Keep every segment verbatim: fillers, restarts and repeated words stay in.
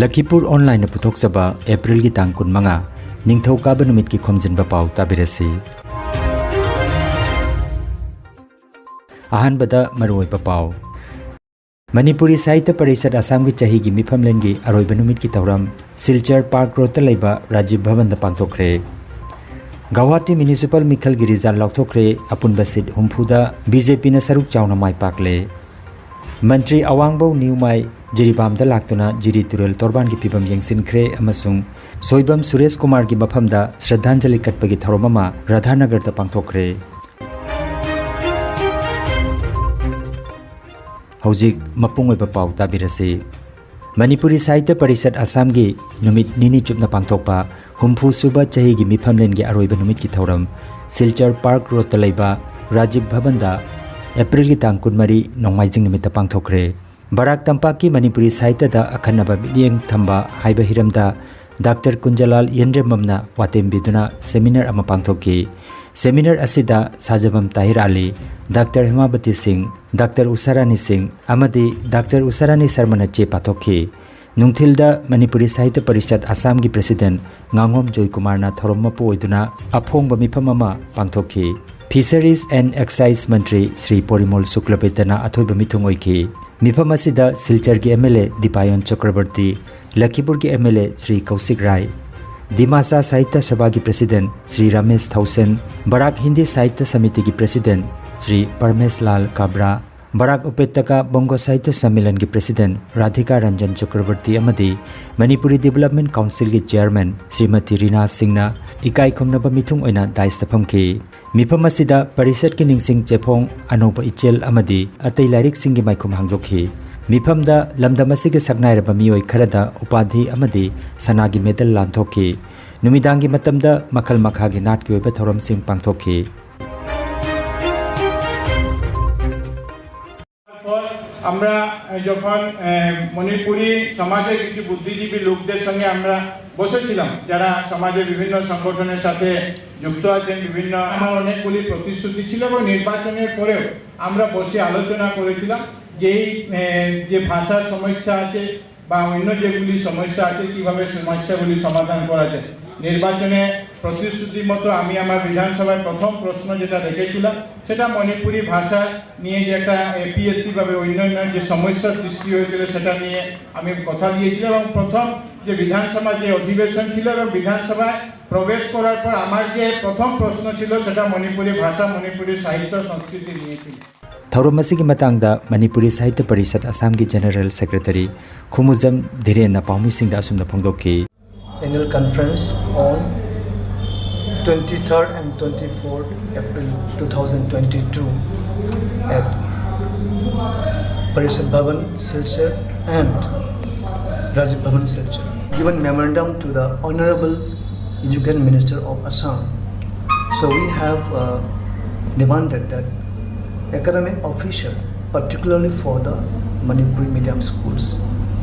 ꯂꯈꯤꯄꯨꯔ ꯑꯣꯟꯂꯥꯏꯟꯅ ꯄꯨꯊꯣꯛꯆꯕ ꯑꯦꯄ꯭ꯔꯤꯜꯒꯤ ꯇꯥꯡ ꯀꯨꯟꯃꯉꯥ, ꯅꯤꯡꯊꯧꯀꯥꯕ ꯅꯨꯃꯤꯠꯀꯤ ꯈꯣꯝꯖꯤꯟꯕ ꯄꯥꯎ ꯇꯥꯕꯤꯔꯁꯤ꯫ ꯑꯍꯥꯟꯕꯗ ꯃꯔꯨꯑꯣꯏꯕ ꯄꯥꯎ꯫ ꯃꯅꯤꯄꯨꯔꯤ ꯁꯥꯍꯤꯇ꯭ꯌ ꯄꯔꯤꯁꯠ ꯑꯁꯥꯝꯒꯤ ꯆꯍꯤꯒꯤ ꯃꯤꯐꯝꯂꯦꯟꯒꯤ ꯑꯔꯣꯏꯕ ꯅꯨꯃꯤꯠꯀꯤ ꯊꯧꯔꯝ ꯁꯤꯜꯆꯔ ꯄꯥꯔꯛ ꯔꯣꯗꯇ ꯂꯩꯕ ꯔꯥꯖꯤꯕ ꯚꯕꯟꯗ ꯄꯥꯡꯊꯣꯛꯈ꯭ꯔꯦ꯫ ꯒꯧꯍꯥꯇꯤ ꯃ꯭ꯌꯨꯅꯤꯁꯤꯄꯥꯜ ꯃꯤꯈꯜꯒꯤ ꯔꯤꯖꯜ ꯂꯥꯎꯊꯣꯛꯈ꯭ꯔꯦ꯫ ꯑꯄꯨꯟꯕ ꯁꯤꯠ ꯍꯨꯝꯐꯨꯗ ꯕꯤ ꯖꯦ ꯄꯤꯅ ꯁꯔꯨꯛ ꯆꯥꯎꯅ ꯃꯥꯏ ꯄꯥꯛꯂꯦ꯫ ꯃꯟꯇ꯭ꯔꯤ ꯑꯋꯥꯡꯕꯧ ꯅ꯭ꯌꯨꯃꯥꯏ ꯖꯤꯔꯤꯕꯥꯝꯗ ꯂꯥꯛꯇꯨꯅ ꯖꯤꯔꯤ ꯇꯨꯔꯦꯜ ꯇꯣꯔꯕꯥꯟꯒꯤ ꯐꯤꯕꯝ ꯌꯦꯡꯁꯤꯟꯈ꯭ꯔꯦ ꯑꯃꯁꯨꯡ ꯁꯣꯏꯕꯝ ꯁꯨꯔꯦꯁ ꯀꯨꯃꯥꯔꯒꯤ ꯃꯐꯝꯗ ꯁ꯭ꯔꯗꯥꯟꯖꯂꯤ ꯀꯠꯄꯒꯤ ꯊꯧꯔꯝ ꯑꯃ ꯔꯥꯙꯥꯅꯒꯔꯗ ꯄꯥꯡꯊꯣꯛꯈ꯭ꯔꯦ꯫ ꯍꯧꯖꯤꯛ ꯃꯄꯨꯡ ꯑꯣꯏꯕ ꯄꯥꯎ ꯇꯥꯕꯤꯔꯁꯤ꯫ ꯃꯅꯤꯄꯨꯔꯤ ꯁꯥꯍꯤꯇ꯭ꯌ ꯄꯔꯤꯁꯠ ꯑꯁꯥꯝꯒꯤ ꯅꯨꯃꯤꯠ ꯅꯤꯅꯤ ꯆꯨꯞꯅ ꯄꯥꯡꯊꯣꯛꯄ ꯍꯨꯝꯐꯨ ꯁꯨꯕ ꯆꯍꯤꯒꯤ ꯃꯤꯐꯝꯂꯦꯟꯒꯤ ꯑꯔꯣꯏꯕ ꯅꯨꯃꯤꯠꯀꯤ ꯊꯧꯔꯝ ꯁꯤꯜꯆꯔ ꯄꯥꯔꯛ ꯔꯣꯗꯇ ꯂꯩꯕ ꯔꯥꯖꯤꯕ ꯚꯕꯟꯗ ꯑꯦꯄ꯭ꯔꯤꯜꯒꯤ ꯇꯥꯡ ꯀꯨꯟꯃꯔꯤ ꯅꯣꯡꯃꯥꯏꯖꯤꯡ ꯅꯨꯃꯤꯠꯇ ꯄꯥꯡꯊꯣꯛꯈ꯭ꯔꯦ꯫ ꯕꯔꯥꯛ ꯇꯝꯄꯥꯛꯀꯤ ꯃꯅꯤꯄꯨꯔꯤ ꯁꯥꯍꯤꯇ꯭ꯌꯗ ꯑꯈꯟꯅꯕ ꯃꯤꯠꯌꯦꯡ ꯊꯝꯕ ꯍꯥꯏꯕ ꯍꯤꯔꯝꯗ ꯗꯥꯛꯇꯔ ꯀꯨꯟꯖꯂꯥꯜ ꯌꯦꯟꯗ꯭ꯔꯦꯝꯕꯝꯅ ꯋꯥꯇꯦꯝꯕꯤꯗꯨꯅ ꯁꯦꯃꯤꯅꯥꯔ ꯑꯃ ꯄꯥꯡꯊꯣꯛꯈꯤ꯫ ꯁꯦꯃꯤꯅꯥꯔ ꯑꯁꯤꯗ ꯁꯥꯖꯕꯝ ꯇꯥꯍꯤꯔ ꯑꯂꯤ, ꯗꯥꯛꯇꯔ ꯍꯦꯃꯥꯕꯇꯤ ꯁꯤꯡ, ꯗꯥꯛꯇꯔ ꯎꯁꯥꯔꯥꯅꯤ ꯁꯤꯡ ꯑꯃꯗꯤ ꯗꯥꯛꯇꯔ ꯎꯁꯥꯔꯥꯅꯤ ꯁꯔꯃꯅ ꯆꯦ ꯄꯥꯊꯣꯛꯈꯤ꯫ ꯅꯨꯡꯊꯤꯜꯗ ꯃꯅꯤꯄꯨꯔꯤ ꯁꯥꯍꯤꯇ꯭ꯌ ꯄꯔꯤꯁꯠ ꯑꯁꯥꯝꯒꯤ ꯄ꯭ꯔꯦꯁꯤꯗꯦꯟꯠ ꯉꯥꯉꯣꯝ ꯖꯣꯏꯀꯨꯃꯥꯔꯅ ꯊꯧꯔꯝ ꯃꯄꯨ ꯑꯣꯏꯗꯨꯅ ꯑꯐꯣꯡꯕ ꯃꯤꯐꯝ ꯑꯃ ꯄꯥꯡꯊꯣꯛꯈꯤ꯫ Fisheries and Excise ꯃꯟꯇ꯭ꯔꯤ ꯁ꯭ꯔꯤ ꯄꯣꯔꯤꯃꯣꯜ ꯁꯨꯀ꯭ꯂꯕꯩꯗ꯭ꯌꯅ ꯑꯊꯣꯏꯕ ꯃꯤꯊꯨꯡ ꯑꯣꯏꯈꯤ꯫ ꯃꯤꯐꯝ ꯑꯁꯤꯗ ꯁꯤꯜꯆꯔꯒꯤ M L A Dipayan Chakraborty, ꯂꯈꯤꯄꯨꯔꯒꯤ M L A Shri Kaushik Rai, Dimasa Sahitya ꯁꯚꯥꯒꯤ ꯄ꯭ꯔꯦꯁꯤꯗꯦꯟꯠ ꯁ꯭ꯔꯤ ꯔꯃꯦꯁ ꯊꯧꯁꯦꯟ, ꯕꯔꯥꯛ ꯍꯤꯟꯗꯤ ꯁꯥꯍꯤꯇ꯭ꯌ ꯁꯃꯤꯇꯤꯒꯤ ꯄ꯭ꯔꯦꯁꯤꯗꯦꯟꯠ ꯁ꯭ꯔꯤ ꯄꯔꯃꯦꯁ ꯂꯥꯜ ꯀꯥꯕ꯭ꯔꯥ, ꯕꯔꯥꯛ ꯎꯄꯦꯇ꯭ꯌꯀꯥ ꯕꯪꯒꯣ ꯁꯥꯍꯤꯇ꯭ꯌ ꯁꯝꯃꯦꯂꯟꯒꯤ ꯄ꯭ꯔꯦꯁꯤꯗꯦꯟꯠ ꯔꯥꯙꯤꯀꯥ ꯔꯟꯖꯟ ꯆꯀ꯭ꯔꯕꯔꯇꯤ ꯑꯃꯗꯤ ꯃꯅꯤꯄꯨꯔꯤ ꯗꯤꯚꯦꯂꯞꯃꯦꯟꯠ ꯀꯥꯎꯟꯁꯤꯜꯒꯤ ꯆꯦꯌꯔꯃꯦꯟ ꯁ꯭ꯔꯤꯃꯇꯤ ꯔꯤꯅꯥ ꯁꯤꯡꯅ ꯏꯀꯥꯏ ꯈꯨꯝꯅꯕ ꯃꯤꯊꯨꯡ ꯑꯣꯏꯅ ꯗꯥꯏꯁꯇ ꯐꯝꯈꯤ꯫ ꯃꯤꯐꯝ ꯑꯁꯤꯗ ꯄꯔꯤꯁꯠꯀꯤ ꯅꯤꯡꯁꯤꯡ ꯆꯦꯐꯣꯡ, ꯑꯅꯧꯕ ꯏꯆꯦꯜ ꯑꯃꯗꯤ ꯑꯇꯩ ꯂꯥꯏꯔꯤꯛꯁꯤꯡꯒꯤ ꯃꯥꯏꯈꯨꯝ ꯍꯥꯡꯗꯣꯛꯈꯤ꯫ ꯃꯤꯐꯝꯗ ꯂꯝꯗꯝ ꯑꯁꯤꯒꯤ ꯁꯛꯅꯥꯏꯔꯕ ꯃꯤꯑꯣꯏ ꯈꯔꯗ ꯎꯄꯥꯙꯤ ꯑꯃꯗꯤ ꯁꯅꯥꯒꯤ ꯃꯦꯗꯜ ꯂꯥꯟꯊꯣꯛꯈꯤ꯫ ꯅꯨꯃꯤꯗꯥꯡꯒꯤ ꯃꯇꯝꯗ ꯃꯈꯜ ꯃꯈꯥꯒꯤ ꯅꯥꯠꯀꯤ ꯑꯣꯏꯕ ꯊꯧꯔꯝꯁꯤꯡ ꯄꯥꯡꯊꯣꯛꯈꯤ꯫ পর আমরা, আহ, যখন, আহ, মণিপুরী সমাজের কিছু বুদ্ধিজীবী লোকদের সঙ্গে আমরা বসেছিলাম, যারা সমাজের বিভিন্ন সংগঠনের সাথে যুক্ত আছেন, বিভিন্ন, আমার অনেকগুলি প্রতিশ্রুতি ছিল এবং নির্বাচনের পরেও আমরা বসে আলোচনা করেছিলাম যে এই, আহ, যে ভাষার সমস্যা আছে, বা অন্য যেগুলি সমস্যা আছে, কিভাবে সমস্যাগুলি সমাধান করা যায়। নির্বাচনে প্রতিশ্রুতি মতো আমি আমার বিধানসভায় প্রথম প্রশ্ন যেটা রেখেছিলাম, সেটা মণিপুরি ভাষা নিয়ে যে একটা এপিএসসি ভাবে অন্যান্য যে সমস্যা সৃষ্টি হয়েছিল, সেটা নিয়ে আমি কথা দিয়েছিলাম। এবং প্রথম যে বিধানসভা যে অধিবেশন ছিল এবং বিধানসভায় প্রবেশ করার পর আমার যে প্রথম প্রশ্ন ছিল, সেটা মণিপুরি ভাষা, মণিপুরি সাহিত্য, সংস্কৃতি নিয়ে ছিল। ꯊꯧꯔꯝ ꯑꯁꯤꯒꯤ ꯃꯇꯥꯡꯗ ꯃꯅꯤꯄꯨꯔꯤ ꯁꯥꯍꯤꯇ꯭ꯌ ꯄꯔꯤꯁꯠ ꯑꯁꯥꯝꯒꯤ ꯖꯦꯅꯦꯔꯦꯜ ꯁꯦꯀ꯭ꯔꯦꯇꯔꯤ ꯈꯨꯃꯨꯖꯝ ꯙꯤꯔꯦꯟꯅ ꯄꯥꯎꯃꯤꯁꯤꯡꯗ ꯑꯁꯨꯝꯅ ꯐꯣꯡꯗꯣꯛꯈꯤ꯫ Annual conference on twenty-third and twenty-fourth April two thousand twenty-two at Parishad Bhavan, Silchar and Rajiv Bhavan, Silchar. Given memorandum to the Honorable Education Minister of Assam. So we have uh, demanded that academic officer, particularly for the Manipuri medium schools,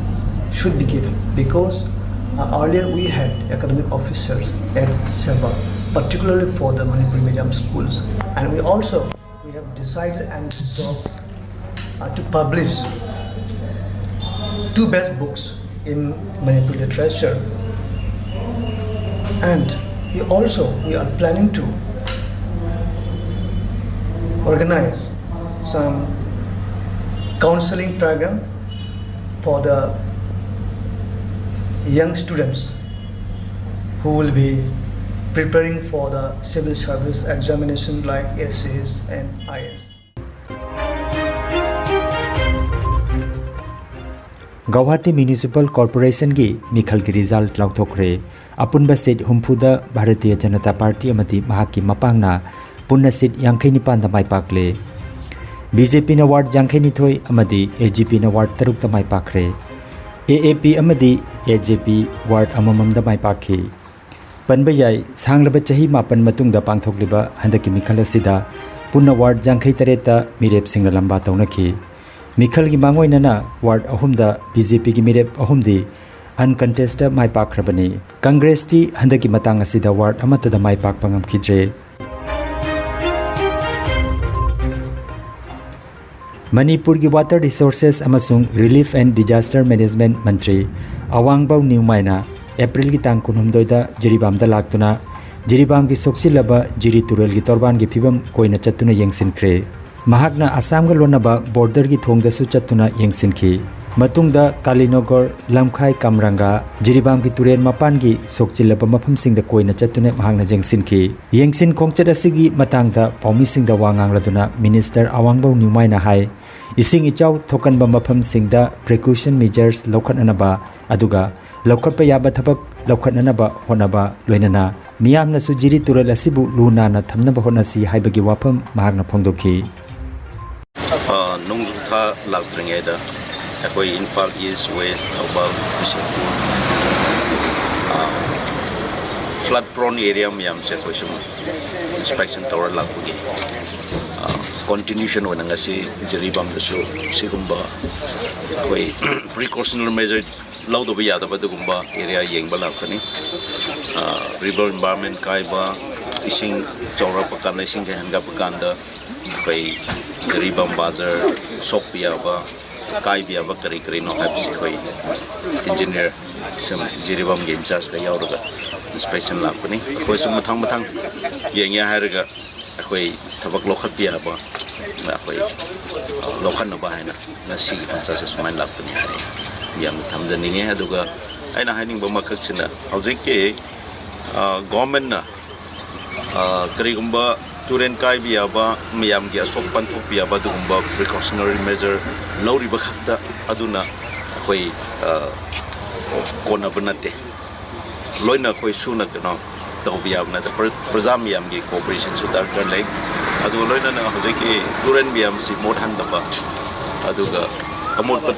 should be given, because uh, earlier we had academic officers at SEBA, particularly for the Manipuri medium schools, and we also we have decided and resolved uh, to publish two best books in Manipuri literature, and we also we are planning to organize some counseling program for the young students who will be preparing for the civil service examination like ACS and IAS. Guwahati municipal ꯀꯣꯔꯄꯣꯔꯦꯁꯟꯒꯤ ꯃꯤꯈꯜꯒꯤ result ꯂꯥꯎꯊꯣꯛꯈ꯭ꯔꯦ꯫ ꯑꯄꯨꯟꯕ ꯁꯤꯠ ꯍꯨꯝꯐꯨꯗ Bharatiya Janata party ꯑꯃꯗꯤ ꯃꯍꯥꯛꯀꯤ ꯃꯄꯥꯡꯅ ꯄꯨꯟꯅ ꯁꯤꯠ ꯌꯥꯡꯈꯩ ꯅꯤꯄꯥꯟꯗ ꯃꯥꯏ ꯄꯥꯛꯂꯦ꯫ B J ꯄꯤꯅ ꯋꯥꯔꯗ ꯌꯥꯡꯈꯩ ꯅꯤꯊꯣꯏ ꯑꯃꯗꯤ ꯑꯦ ꯖꯤ ꯄꯤꯅ ꯋꯥꯔꯗ ꯇꯔꯨꯛꯇ ꯃꯥꯏ ꯄꯥꯛꯈ꯭ꯔꯦ꯫ ꯑꯦ ꯑꯦ ꯄꯤ ꯑꯃꯗꯤ ꯑꯦ ꯖꯦ ꯄꯤ ꯋꯥꯔꯗ ꯑꯃꯃꯝꯗ ꯃꯥꯏ ꯄꯥꯛꯈꯤ꯫ ꯄꯟꯕ ꯌꯥꯏ, ꯁꯥꯡꯂꯕ ꯆꯍꯤ ꯃꯥꯄꯟ ꯃꯇꯨꯡꯗ ꯄꯥꯡꯊꯣꯛꯂꯤꯕ ꯍꯟꯗꯛꯀꯤ ꯃꯤꯈꯜ ꯑꯁꯤꯗ ꯄꯨꯟꯅ ꯋꯥꯔꯗ ꯌꯥꯡꯈꯩ ꯇꯔꯦꯠꯇ ꯃꯤꯔꯦꯞꯁꯤꯡꯅ ꯂꯝꯕꯥ ꯇꯧꯅꯈꯤ꯫ ꯃꯤꯈꯜꯒꯤ ꯃꯥꯡꯑꯣꯏꯅꯅ ꯋꯥꯔꯗ ꯑꯍꯨꯝꯗ ꯕꯤ ꯖꯦ ꯄꯤꯒꯤ ꯃꯤꯔꯦꯞ ꯑꯍꯨꯝꯗꯤ ꯑꯟꯀꯟꯇꯦꯁꯇ ꯃꯥꯏ ꯄꯥꯛꯈ꯭ꯔꯕꯅꯤ꯫ ꯀꯪꯒ꯭ꯔꯦꯁꯇꯤ ꯍꯟꯗꯛꯀꯤ ꯃꯇꯥꯡ ꯑꯁꯤꯗ ꯋꯥꯔꯗ ꯑꯃꯠꯇꯗ ꯃꯥꯏ ꯄꯥꯛꯄ ꯉꯝꯈꯤꯗ꯭ꯔꯦ꯫ ꯃꯅꯤꯄꯨꯔꯒꯤ Water Resources ꯑꯃꯁꯨꯡ Relief and Disaster Management ꯃꯟꯇ꯭ꯔꯤ ꯑꯋꯥꯡꯕꯧ ꯅ꯭ꯌꯨꯃꯥꯏꯅ ꯑꯦꯄ꯭ꯔꯤꯜꯒꯤ ꯇꯥꯡ ꯀꯨꯟꯍꯨꯝꯗꯣꯏꯗ ꯖꯤꯔꯤꯕꯥꯝꯗ ꯂꯥꯛꯇꯨꯅ ꯖꯤꯔꯤꯕꯥꯝꯒꯤ ꯁꯣꯛꯆꯤꯜꯂꯕ ꯖꯤꯔꯤ ꯇꯨꯔꯦꯜꯒꯤ ꯇꯣꯔꯕꯥꯟꯒꯤ ꯐꯤꯕꯝ ꯀꯣꯏꯅ ꯆꯠꯇꯨꯅ ꯌꯦꯡꯁꯤꯟꯈ꯭ꯔꯦ꯫ ꯃꯍꯥꯛꯅ ꯑꯁꯥꯝꯒ ꯂꯣꯟꯅꯕ ꯕꯣꯔꯗꯔꯒꯤ ꯊꯣꯡꯗꯁꯨ ꯆꯠꯇꯨꯅ ꯌꯦꯡꯁꯤꯟꯈꯤ꯫ ꯃꯇꯨꯡꯗ ꯀꯥꯂꯤꯅꯣꯒꯔ, ꯂꯝꯈꯥꯏ ꯀꯝꯔꯪꯒꯥ, ꯖꯤꯔꯤꯕꯥꯝꯒꯤ ꯇꯨꯔꯦꯜ ꯃꯄꯥꯟꯒꯤ ꯁꯣꯛꯆꯤꯜꯂꯕ ꯃꯐꯝꯁꯤꯡꯗ ꯀꯣꯏꯅ ꯆꯠꯇꯨꯅ ꯃꯍꯥꯛꯅ ꯌꯦꯡꯁꯤꯟꯈꯤ꯫ ꯌꯦꯡꯁꯤꯟ ꯈꯣꯡꯆꯠ ꯑꯁꯤꯒꯤ ꯃꯇꯥꯡꯗ ꯄꯥꯎꯃꯤꯁꯤꯡꯗ ꯋꯥ ꯉꯥꯡꯂꯗꯨꯅ ꯃꯤꯅꯤꯁꯇꯔ ꯑꯋꯥꯡꯕꯧ ꯅ꯭ꯌꯨꯃꯥꯏꯅ ꯍꯥꯏ, ꯏꯁꯤꯡ ꯏꯆꯥꯎ ꯊꯣꯛꯀꯟꯕ ꯃꯐꯝꯁꯤꯡꯗ precaution measures ꯂꯧꯈꯠꯅꯅꯕ ꯑꯗꯨꯒ ꯂꯧꯈꯠꯄ ꯌꯥꯕ ꯊꯕꯛ ꯂꯧꯈꯠꯅꯅꯕ ꯍꯣꯠꯅꯕ, ꯂꯣꯏꯅꯅ ꯃꯤꯌꯥꯝꯅꯁꯨ ꯖꯤꯔꯤ ꯇꯨꯔꯦꯜ ꯑꯁꯤꯕꯨ ꯂꯨ ꯅꯥꯟꯅ ꯊꯝꯅꯕ ꯍꯣꯠꯅꯁꯤ ꯍꯥꯏꯕꯒꯤ ꯋꯥꯐꯝ ꯃꯍꯥꯛꯅ ꯐꯣꯡꯗꯣꯛꯈꯤ꯫ ꯑ, ꯅꯣꯡꯖꯨꯊꯥ ꯂꯥꯛꯇ꯭ꯔꯤꯉꯩꯗ ꯑꯩꯈꯣꯏ Imphal east, west, Thoubal, Bishnupur, flat prone area ꯃꯌꯥꯝꯁꯦ ꯑꯩꯈꯣꯏ ꯁꯨꯝ ꯏꯟꯁꯄꯦꯛꯁꯟ ꯇꯧꯔ ꯂꯥꯛꯄꯒꯤ ꯀꯣꯟꯇꯤꯅ꯭ꯌꯨꯁꯟ ꯑꯣꯏꯅ ꯉꯁꯤ ꯖꯤꯔꯤꯕꯥꯝꯗꯁꯨ ꯁꯤꯒꯨꯝꯕ ꯑꯩꯈꯣꯏ ꯄ꯭ꯔꯤꯀꯣꯁꯅꯔꯤ ꯃꯦꯖꯔ ꯂꯧꯗꯕ ꯌꯥꯗꯕ ꯑꯗꯨꯒꯨꯝꯕ ꯑꯦꯔꯤꯌꯥ ꯌꯦꯡꯕ ꯂꯥꯛꯄꯅꯤ꯫ ꯔꯤꯕꯔ ꯏꯟꯚꯥꯏꯔꯟꯃꯦꯟ ꯀꯥꯏꯕ, ꯏꯁꯤꯡ ꯆꯥꯎꯔꯛꯄ ꯀꯥꯟꯗ, ꯏꯁꯤꯡ ꯍꯦꯟꯒꯠꯄ ꯀꯥꯟꯗ ꯑꯩꯈꯣꯏ ꯖꯤꯔꯤꯕꯥꯝ ꯕꯥꯖꯥꯔ ꯁꯣꯛꯄ ꯌꯥꯕ, ꯀꯥꯏꯕ ꯌꯥꯕ ꯀꯔꯤ ꯀꯔꯤꯅꯣ ꯍꯥꯏꯕꯁꯤ ꯑꯩꯈꯣꯏ ꯏꯟꯖꯤꯅꯤꯌꯔ ꯁꯨꯝ ꯖꯤꯔꯤꯕꯥꯝꯒꯤ ꯏꯟꯆꯥꯔꯖꯀ ꯌꯥꯎꯔꯒ ꯏꯟꯁꯄꯦꯛꯁꯟ ꯂꯥꯛꯄꯅꯤ꯫ ꯑꯩꯈꯣꯏꯁꯨ ꯃꯊꯪ ꯃꯊꯪ ꯌꯦꯡꯉꯦ ꯍꯥꯏꯔꯒ ꯑꯩꯈꯣꯏ ꯊꯕꯛ ꯂꯧꯈꯠꯄ ꯌꯥꯕ ꯑꯩꯈꯣꯏ ꯂꯧꯈꯠꯅꯕ ꯍꯥꯏꯅ ꯉꯁꯤꯒꯤ ꯈꯣꯡꯆꯠꯁꯦ ꯁꯨꯃꯥꯏꯅ ꯂꯥꯛꯄꯅꯤ ꯍꯥꯏ ꯌꯥꯝꯅ ꯊꯝꯖꯅꯤꯡꯉꯦ꯫ ꯑꯗꯨꯒ ꯑꯩꯅ ꯍꯥꯏꯅꯤꯡꯕ ꯑꯃꯈꯛꯁꯤꯅ ꯍꯧꯖꯤꯛꯀꯤ ꯒꯣꯔꯃꯦꯟꯅ ꯀꯔꯤꯒꯨꯝꯕ ꯇꯨꯔꯦꯟ ꯀꯥꯏꯕ ꯌꯥꯕ, ꯃꯌꯥꯝꯒꯤ ꯑꯁꯣꯛ ꯑꯄꯟ ꯊꯣꯛꯄ ꯌꯥꯕ ꯑꯗꯨꯒꯨꯝꯕ ꯄ꯭ꯔꯤꯀꯣꯁꯅꯔꯤ ꯃꯦꯖꯔ ꯂꯧꯔꯤꯕ ꯈꯛꯇ ꯑꯗꯨꯅ ꯑꯩꯈꯣꯏ ꯀꯣꯟꯅꯕ ꯅꯠꯇꯦ꯫ ꯂꯣꯏꯅ ꯑꯩꯈꯣꯏ ꯁꯨꯅ ꯀꯩꯅꯣ ꯇꯧꯕ ꯌꯥꯕ ꯅꯠꯇꯦ꯫ ꯄ꯭ꯔ-, ꯄ꯭ꯔꯖꯥ ꯃꯌꯥꯝꯒꯤ ꯀꯣꯑꯣꯄꯔꯦꯁꯟꯁꯨ ꯗꯔꯀꯥꯔ ꯂꯩ꯫ ꯑꯗꯨꯒ ꯂꯣꯏꯅꯅ ꯍꯧꯖꯤꯛꯀꯤ ꯇꯨꯔꯦꯟ ꯃꯌꯥꯝꯁꯤ ꯃꯣꯠꯍꯟꯗꯕ, ꯑꯗꯨꯒ ꯑꯃꯣꯠꯄ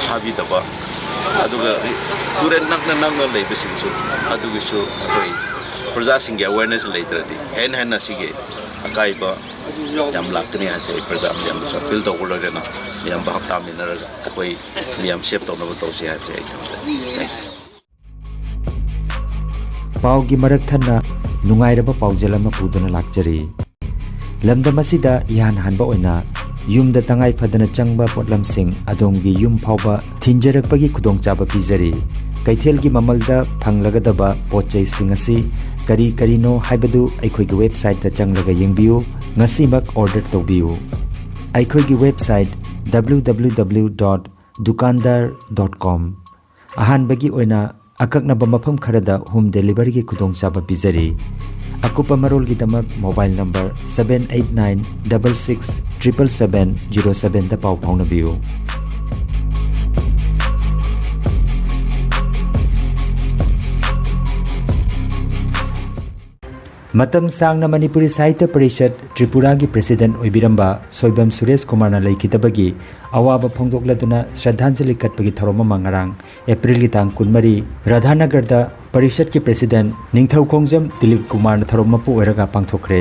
ꯊꯥꯕꯤꯗꯕ, ꯑꯗꯨꯒ ꯔꯤ-, ꯇꯨꯔꯦꯟ ꯅꯛꯅ ꯅꯛꯅ ꯂꯩꯕꯁꯤꯡꯁꯨ ꯑꯗꯨꯒꯤꯁꯨ ꯑꯩꯈꯣꯏ ꯄ꯭ꯔꯖꯥꯁꯤꯡꯒꯤ ꯑꯦꯋꯦꯔꯅꯦꯁ ꯂꯩꯇ꯭ꯔꯗꯤ ꯍꯦꯟꯅ ꯍꯦꯟꯅ ꯁꯤꯒꯤ ꯑꯀꯥꯏꯕ ꯌꯥꯝ ꯂꯥꯛꯀꯅꯤ ꯍꯥꯏꯁꯦ ꯑꯩ ꯄ꯭ꯔꯖꯥ ꯃꯌꯥꯝꯗꯁꯨ ꯑꯄꯤꯜ ꯇꯧꯕ ꯂꯣꯏꯔꯅ ꯃꯌꯥꯝ ꯚꯥꯞ ꯇꯥꯃꯤꯟꯅꯔꯒ ꯑꯩꯈꯣꯏ ꯃꯌꯥꯝ ꯁꯦꯞ ꯇꯧꯅꯕ ꯇꯧꯁꯤ ꯍꯥꯏꯕꯁꯦ ꯑꯩ ꯊꯝꯖꯒꯦ꯫ Thank you. ꯄꯥꯎꯒꯤ ꯃꯔꯛ ꯊꯠꯅ ꯅꯨꯡꯉꯥꯏꯔꯕ ꯄꯥꯎꯖꯦꯜ ꯑꯃ ꯄꯨꯗꯨꯅ ꯂꯥꯛꯆꯔꯤ꯫ ꯂꯝꯗꯝ ꯑꯁꯤꯗ ꯏꯍꯥꯟ ꯍꯥꯟꯕ ꯑꯣꯏꯅ ꯌꯨꯝꯗ ꯇꯉꯥꯏ ꯐꯗꯅ ꯆꯪꯕ ꯄꯣꯠꯂꯝꯁꯤꯡ ꯑꯗꯣꯝꯒꯤ ꯌꯨꯝ ꯐꯥꯎꯕ ꯊꯤꯟꯖꯔꯛꯄꯒꯤ ꯈꯨꯗꯣꯡꯆꯥꯕ ꯄꯤꯖꯔꯤ꯫ ꯀꯩꯊꯦꯜꯒꯤ ꯃꯃꯜꯗ ꯐꯪꯂꯒꯗꯕ ꯄꯣꯠ ꯆꯩꯁꯤꯡ ꯑꯁꯤ ꯀꯔꯤ ꯀꯔꯤꯅꯣ ꯍꯥꯏꯕꯗꯨ ꯑꯩꯈꯣꯏꯒꯤ ꯋꯦꯕꯁꯥꯏꯠꯇ ꯆꯪꯂꯒ ꯌꯦꯡꯕꯤꯌꯨ꯫ ꯉꯁꯤꯃꯛ ꯑꯣꯔꯗꯔ ꯇꯧꯕꯤꯌꯨ꯫ ꯑꯩꯈꯣꯏꯒꯤ website W W W dot dukandar dot com꯫ ꯑꯍꯥꯟꯕꯒꯤ ꯑꯣꯏꯅ ꯑꯀꯛꯅꯕ ꯃꯐꯝ ꯈꯔꯗ ꯍꯣꯝ ꯗꯦꯂꯤꯚꯔꯤꯒꯤ ꯈꯨꯗꯣꯡꯆꯥꯕ ꯄꯤꯖꯔꯤ꯫ ꯑꯀꯨꯞꯄ ꯃꯔꯣꯜꯒꯤꯗꯃꯛ mobile number seven eight nine double six triple seven zero seven ꯗ ꯄꯥꯎ ꯐꯥꯎꯅꯕꯤꯌꯨ꯫ ꯃꯇꯝ ꯁꯥꯡꯅ ꯃꯅꯤꯄꯨꯔꯤ ꯁꯥꯍꯤꯇ꯭ꯌ ꯄꯔꯤꯁꯠ ꯇ꯭ꯔꯤꯄꯨꯔꯥꯒꯤ ꯄ꯭ꯔꯦꯁꯤꯗꯦꯟꯠ ꯑꯣꯏꯕꯤꯔꯝꯕ ꯁꯣꯏꯕꯝ ꯁꯨꯔꯦꯁ ꯀꯨꯃꯥꯔꯅ ꯂꯩꯈꯤꯗꯕꯒꯤ ꯑꯋꯥꯕ ꯐꯣꯡꯗꯣꯛꯂꯗꯨꯅ ꯁ꯭ꯔꯗꯥꯟꯖꯂꯤ ꯀꯠꯄꯒꯤ ꯊꯧꯔꯝ ꯑꯃ ꯉꯔꯥꯡ ꯑꯦꯄ꯭ꯔꯤꯜꯒꯤ ꯇꯥꯡ ꯀꯨꯟꯃꯔꯤ, ꯔꯥꯙꯥꯅꯒꯔꯗ ꯄꯔꯤꯁꯠꯀꯤ ꯄ꯭ꯔꯦꯁꯤꯗꯦꯟꯠ ꯅꯤꯡꯊꯧꯈꯣꯡꯖꯝ ꯗꯤꯂꯤꯞ ꯀꯨꯃꯥꯔꯅ ꯊꯧꯔꯝ ꯃꯄꯨ ꯑꯣꯏꯔꯒ ꯄꯥꯡꯊꯣꯛꯈ꯭ꯔꯦ꯫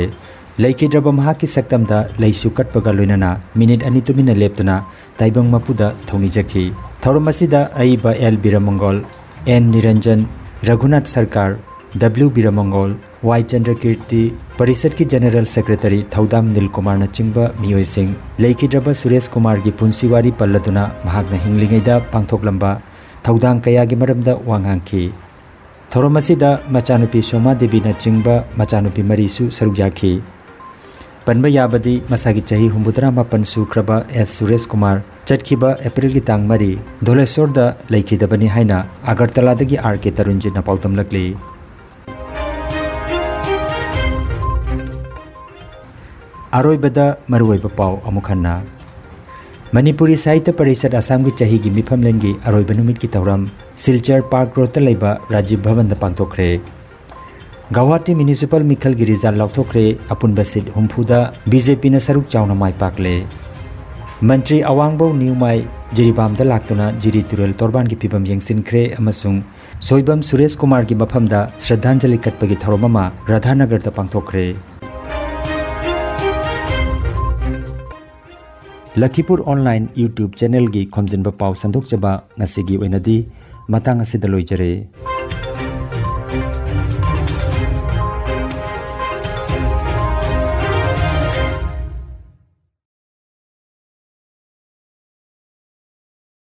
ꯂꯩꯈꯤꯗ꯭ꯔꯕ ꯃꯍꯥꯛꯀꯤ ꯁꯛꯇꯝꯗ ꯂꯩꯁꯨ ꯀꯠꯄꯒ ꯂꯣꯏꯅꯅ ꯃꯤꯅꯤꯠ ꯑꯅꯤ ꯇꯨꯃꯤꯟꯅ ꯂꯦꯞꯇꯨꯅ ꯇꯥꯏꯕꯪ ꯃꯄꯨꯗ ꯊꯧꯅꯤꯖꯈꯤ꯫ ꯊꯧꯔꯝ ꯑꯁꯤꯗ ꯑꯏꯕ ꯑꯦꯜ ꯕꯤꯔꯃꯪꯒꯣꯜ, ꯑꯦꯟ ꯅꯤꯔꯟꯖꯟ, ꯔꯘꯨꯅꯥꯊ ꯁꯔꯀꯥꯔ, ꯗꯕ꯭ꯂꯤꯎ ꯕꯤꯔꯃꯪꯒꯣꯜ, ꯋꯥꯏ ꯆꯟꯗ꯭ꯔꯀꯤꯔꯇꯤ, ꯄꯔꯤꯁꯠꯀꯤ ꯖꯦꯅꯔꯦꯜ ꯁꯦꯀ꯭ꯔꯦꯇꯔꯤ ꯊꯧꯗꯥꯝ ꯅꯤꯜ ꯀꯨꯃꯥꯔꯅꯆꯤꯡꯕ ꯃꯤꯑꯣꯏꯁꯤꯡ, ꯂꯩꯈꯤꯗ꯭ꯔꯕ ꯁꯨꯔꯦꯁ ꯀꯨꯃꯥꯔꯒꯤ ꯄꯨꯟꯁꯤ ꯋꯥꯔꯤ ꯄꯜꯂꯗꯨꯅ ꯃꯍꯥꯛꯅ ꯍꯤꯡꯂꯤꯉꯩꯗ ꯄꯥꯡꯊꯣꯛꯂꯝꯕ ꯊꯧꯗꯥꯡ ꯀꯌꯥꯒꯤ ꯃꯔꯝꯗ ꯋꯥ ꯉꯥꯡꯈꯤ꯫ ꯊꯧꯔꯝ ꯑꯁꯤꯗ ꯃꯆꯥꯅꯨꯄꯤ ꯁꯣꯃꯥ ꯗꯦꯕꯤꯅꯆꯤꯡꯕ ꯃꯆꯥꯅꯨꯄꯤ ꯃꯔꯤꯁꯨ ꯁꯔꯨꯛ ꯌꯥꯈꯤ꯫ ꯄꯟꯕ ꯌꯥꯕꯗꯤ ꯃꯁꯥꯒꯤ ꯆꯍꯤ ꯍꯨꯝꯐꯨꯇꯔꯥ ꯃꯥꯄꯟ ꯁꯨꯈ꯭ꯔꯕ ꯑꯦꯁ ꯁꯨꯔꯦꯁ ꯀꯨꯃꯥꯔ ꯆꯠꯈꯤꯕ ꯑꯦꯄ꯭ꯔꯤꯜꯒꯤ ꯇꯥꯡ ꯃꯔꯤ ꯙꯣꯂꯦꯁꯣꯔꯗ ꯂꯩꯈꯤꯗꯕꯅꯤ ꯍꯥꯏꯅ ꯑꯒꯔꯇꯂꯥꯗꯒꯤ ꯑꯥꯔ ꯀꯦ ꯇꯔꯨꯟꯖꯤꯠꯅ ꯄꯥꯎꯗꯝꯂꯛꯂꯤ꯫ ꯑꯔꯣꯏꯕꯗ ꯃꯔꯨꯑꯣꯏꯕ ꯄꯥꯎ ꯑꯃꯨꯛ ꯍꯟꯅ꯫ ꯃꯅꯤꯄꯨꯔꯤ ꯁꯥꯍꯤꯇ꯭ꯌ ꯄꯔꯤꯁꯠ ꯑꯁꯥꯝꯒꯤ ꯆꯍꯤꯒꯤ ꯃꯤꯐꯝꯂꯦꯟꯒꯤ ꯑꯔꯣꯏꯕ ꯅꯨꯃꯤꯠꯀꯤ ꯊꯧꯔꯝ ꯁꯤꯜꯆꯔ ꯄꯥꯔꯛ ꯔꯣꯗꯇ ꯂꯩꯕ ꯔꯥꯖꯤꯕ ꯚꯕꯟꯗ ꯄꯥꯡꯊꯣꯛꯈ꯭ꯔꯦ꯫ ꯒꯧꯍꯥꯇꯤ ꯃ꯭ꯌꯨꯅꯤꯁꯤꯄꯥꯜ ꯃꯤꯈꯜꯒꯤ ꯔꯤꯖꯜ ꯂꯥꯎꯊꯣꯛꯈ꯭ꯔꯦ꯫ ꯑꯄꯨꯟꯕ ꯁꯤꯠ ꯍꯨꯝꯐꯨꯗ ꯕꯤ ꯖꯦ ꯄꯤꯅ ꯁꯔꯨꯛ ꯆꯥꯎꯅ ꯃꯥꯏ ꯄꯥꯛꯂꯦ꯫ ꯃꯟꯇ꯭ꯔꯤ ꯑꯋꯥꯡꯕꯧ ꯅ꯭ꯌꯨꯃꯥꯏ ꯖꯤꯔꯤꯕꯥꯝꯗ ꯂꯥꯛꯇꯨꯅ ꯖꯤꯔꯤ ꯇꯨꯔꯦꯜ ꯇꯣꯔꯕꯥꯟꯒꯤ ꯐꯤꯕꯝ ꯌꯦꯡꯁꯤꯟꯈ꯭ꯔꯦ ꯑꯃꯁꯨꯡ ꯁꯣꯏꯕꯝ ꯁꯨꯔꯦꯁ ꯀꯨꯃꯥꯔꯒꯤ ꯃꯐꯝꯗ ꯁ꯭ꯔꯗꯥꯟꯖꯂꯤ ꯀꯠꯄꯒꯤ ꯊꯧꯔꯝ ꯑꯃ ꯔꯥꯙꯥꯅꯒꯔꯗ ꯄꯥꯡꯊꯣꯛꯈ꯭ꯔꯦ꯫ ꯂꯈꯤꯄꯨꯔ ꯑꯣꯟꯂꯥꯏꯟ YouTube ꯆꯦꯅꯦꯜꯒꯤ ꯈꯣꯝꯖꯤꯟꯕ ꯄꯥꯎ ꯁꯟꯗꯣꯛꯆꯕ ꯉꯁꯤꯒꯤ ꯑꯣꯏꯅꯗꯤ ꯃꯇꯥꯡ ꯑꯁꯤꯗ ꯂꯣꯏꯖꯔꯦ꯫